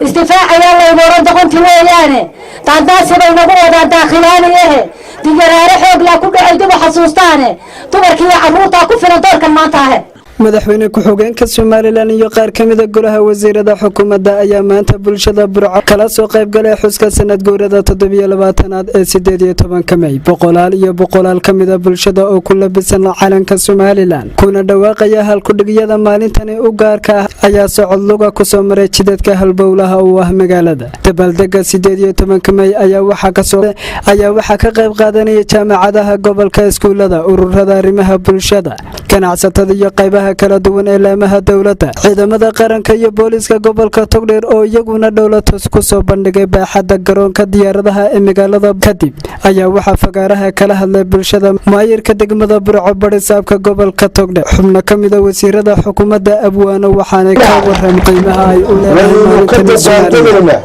Isdifaacayaa laynu oran, doqonti weeyaane. Daandaasi bay nagu wadaan daakhilaaniyahe. Digaraare xooglaa ku dhacay, dib u xasuustaane. Dumarkiiyo carruurtaa ku filan doorkan maanta ahe. Madaxweyne ku-xigeenka Somaliland iyo qaar ka mida golaha wasiirada xukuumadda ayaa maanta bulshada Burco kala soo qaybgalay xuska sanad guurada 27aad ee 18-ka Mey. Boqolaal iyo boqolaal ka mida bulshada oo ku labisan calanka Somaliland kuna dhawaaqaya halkudhigyada maalintani u gaarka ah ayaa socod luga kusoo maray jidadka halbowlaha u ah magaalada. Dabaaldega 18-ka Mey ayaa waxaa ka qayb qaadanaya jaamacadaha gobolka, iskuulada, ururada arrimaha bulshada, ganacsatada iyo qaybaha kala duwan ee laamaha dowladda, ciidamada qaranka iyo booliiska gobolka Togdheer oo iyaguna dhowlatus ku soo bandhigay baaxadda garoonka diyaaradaha ee magaalada. Kadib ayaa waxaa fagaaraha kala hadlay bulshada maayirka degmada Burco, barisaabka gobolka Togdheer, xubno ka mida wasiirada xukuumadda, abwaano, waxaanay ka waram qiimaha ay u leedahay maalintan Somaliland.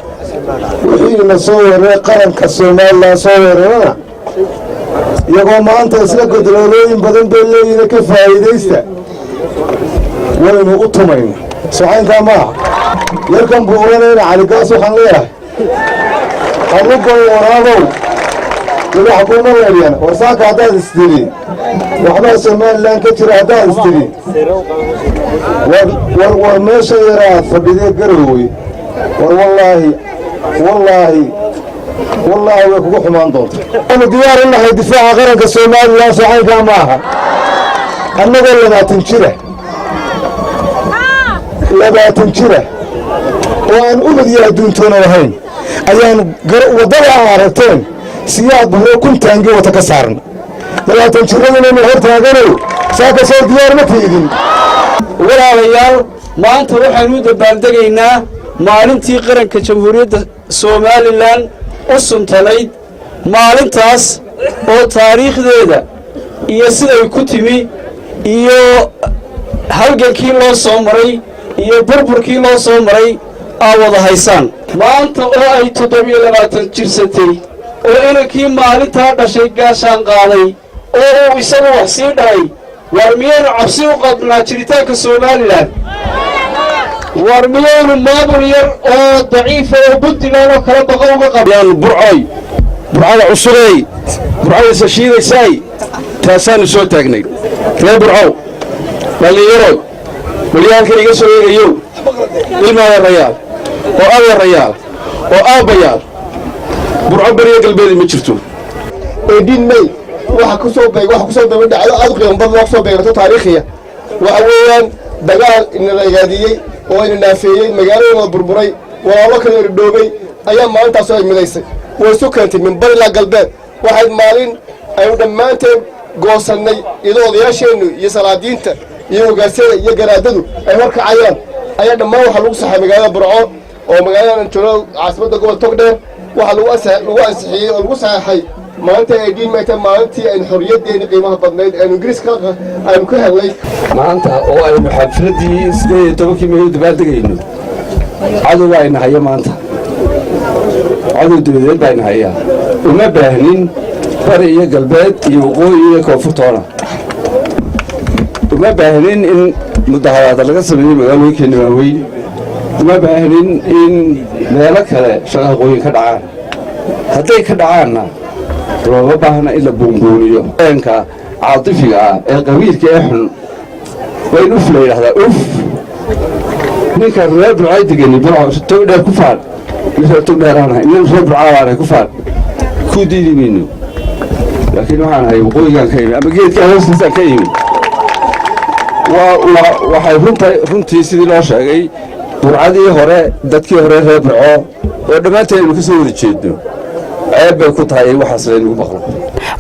Wixiina soo weeraray, qaranka Somaliland soo weerarana, iyagoo maanta isla godoloolooyin badan bay leeyihin, ka faa'iidaysta, waynu u tumayna. Socaynkaa maaha. Yarkan buuranayna Caligaas waxaan leeyahay, halugoy waraabow, libax kuuma leedyan. Warsaaka haddaad istiri waxbaa Somaliland ka jira, haddaad istiri war war meesha yara aad fadhidee Garowey, war wallaahi, wallaahi, wallaahi, way kugu xumaan doonta. Waanu diyaar u nahay difaaca qaranka Somaliland. Socaynkaa maaha. Annagoo 20 jira, 20 jira oo aan ubad iyo adduuntoona lahayn, ayaanu waddada aa aragteen Siyaad Barre 1000 taangi wata ka saarna. 20 jiradunaynu hor taaganow saaka soo diyaar ma tiidin. Walaalayaal, maanta waxaynu u dabaaldegaynaa maalintii qaranka Jamhuuriyadda Somaliland u suntanayd, maalintaas oo taariikhdeeda iyo siday ku timi iyo halgankii loo soo maray iyo burburkii loo soo maray aa wada haysaan. Maanta oo ay 27 jirsatay oo inankii maalintaa dhashay gaashaan qaaday oo uu isagu wax sii dhalay, war miyaynu cabsi u qabnaa jiritaanka Somaliland? War miyaynu maamul yar oo daciifa oo Puntland oo kala baqa uga qabyaanu? Burcoy, Burcada cusubey, Burcadaysa shiidaysaay, taasaannu soo taagnay. Reer Burcow, dhallinyaroy, walyaalkan iga soo eegayow, ilmaadeerayaal oo adeerayaal oo aabbayaal, Burco beriya galbeedi ma jirto. 18 May waxa kusoo daba dhacdo aad u qiimo badan oo kusoo beegato taariikhiya. Waxa weeyaan dagaal ina ragaadiyey oo ina naafeeyey, magaaladooda burburay, walaalo kala irdhoobay ayaa maalintaasoo ay midaysay, way isu keentay min bari ilaa galbeed. Waxayd maalin aynu dhammaanteen goosannay, iyadoo odayaasheennu iyo salaadiinta iyo hogaasyada iyo garaadadu ay horkacayaan, ayaa dhammaan waxaa lagu saxay magaalada Burco oo magaaladan joogno, caasimadda gobol Togdheer. Waxaa lagu ansixiyey oo lagu saxeexay maalinta 18 May, maalintii aynu xorriyaddeeni qiimaha badnayd aynu Ingiriiska aynu ka helnay. Maanta oo aynu xafladdii 18-kii May u dabaaldegayno, cadow baa ina haya maanta, cadow dabadeed baa ina hayaa. Uma baahnin bari iyo galbeed iyo waqooyi iyo koonfurtoona, uma baahnin in mudaharaada laga sameeyo magaalooyinkeenna waaweyn, uma baahnin in meelo kale shaqaaqooyin ka dhacaan. Hadday ka dhacaanna, looma baahna in la buunbuuniyo eenka caatifiga ah ee qabiilka ee xun. Waa in uf la yidhahdaa, uf. Ninka reer Burcay degani, Burco, Togdheer ku faan. Nin reer Togdheeraanahay, nin reer Burcaabaanahay, ku faan, ku diidi mayno. Laakiin waxaan ahay waqooyigaan ka imi ama geedkaa hoostiisaan ka imi. Waxay runtii sidii loo sheegay, Burcadii hore, dadkii hore reer Burco oo dhammaanteen aynu ka soo wada jeedno, ceeb bay ku tahay in waxaas laynagu maqlo.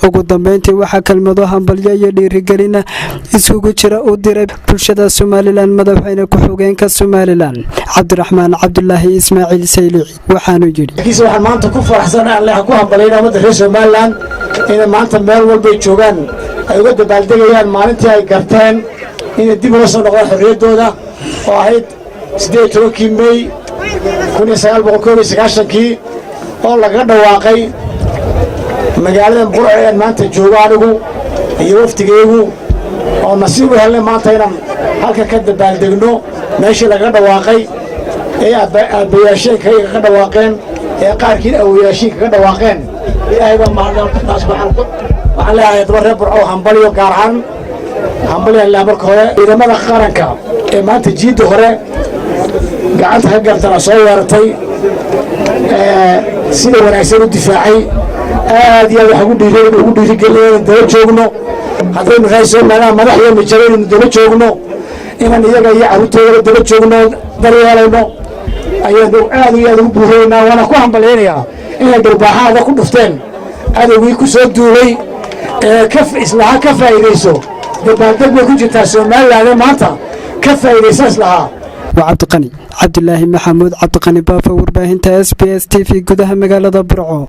Ugu dambeyntii waxaa kelmado hambalyo iyo dhiirigelina isugu jira u diray bulshada Somaliland madaxweyne ku-xigeenka Somaliland, Cabdiraxmaan Cabdulaahi Ismaaciil Saylici, waxaanu yidhi: Laakiinse waxaan maanta ku faraxsan aan ku hambalyayna ummadda reer Somaliland inay maanta meel walbay joogaan ay uga dabaaldegayaan maalintii ay garteen inay dib uga soo noqdaan xorriyaddooda oo ahayd 18-kii Mey 1991-kii oo lagaga dhawaaqay magaalada Burco ee aan maanta joogo anigu iyo wafdigaygu, oo nasiib u helnay maanta inaan halkan ka dabaaldegno meeshii lagaga dhawaaqay. Ee aabbayaasheen kaga dhawaaqeen, ee qaarkiin awoyaashiin kaga dhawaaqeen. Ilaahay baa mahadtaas. Waxaan leeyahay daba reer Burco hambalyo, gaar ahaan hambalyan laa marka hore ciidamada qaranka ee maanta jiidda hore gacanta ka gartana soo weeratay, sida wanaagsan u difaacay. Aad iyo aad waxaan ugu dhiirigelinaya inaan daba joogno. Haddaynu reer Somaliland madax iyo mijaro, inaynu daba joogno, inaan iyaga iyo carruurtoodaba daba joogno, daryeelayno ayaanu aad iyo aad ugu buurinaynaa. Waana ku hambalyaynayaa inay dharbaaxaada ku dhufteen cadowgii ku soo duulay ee ka islahaa ka faa'iidayso. Dabaaldeg bay ku jirtaa Somaliland ee maanta ka faa'iidaysa islahaa. Waa Cabdiqani Cabdilaahi Maxamuud, Cabdiqani Baafa, warbaahinta SBS TV, gudaha magaalada Burco.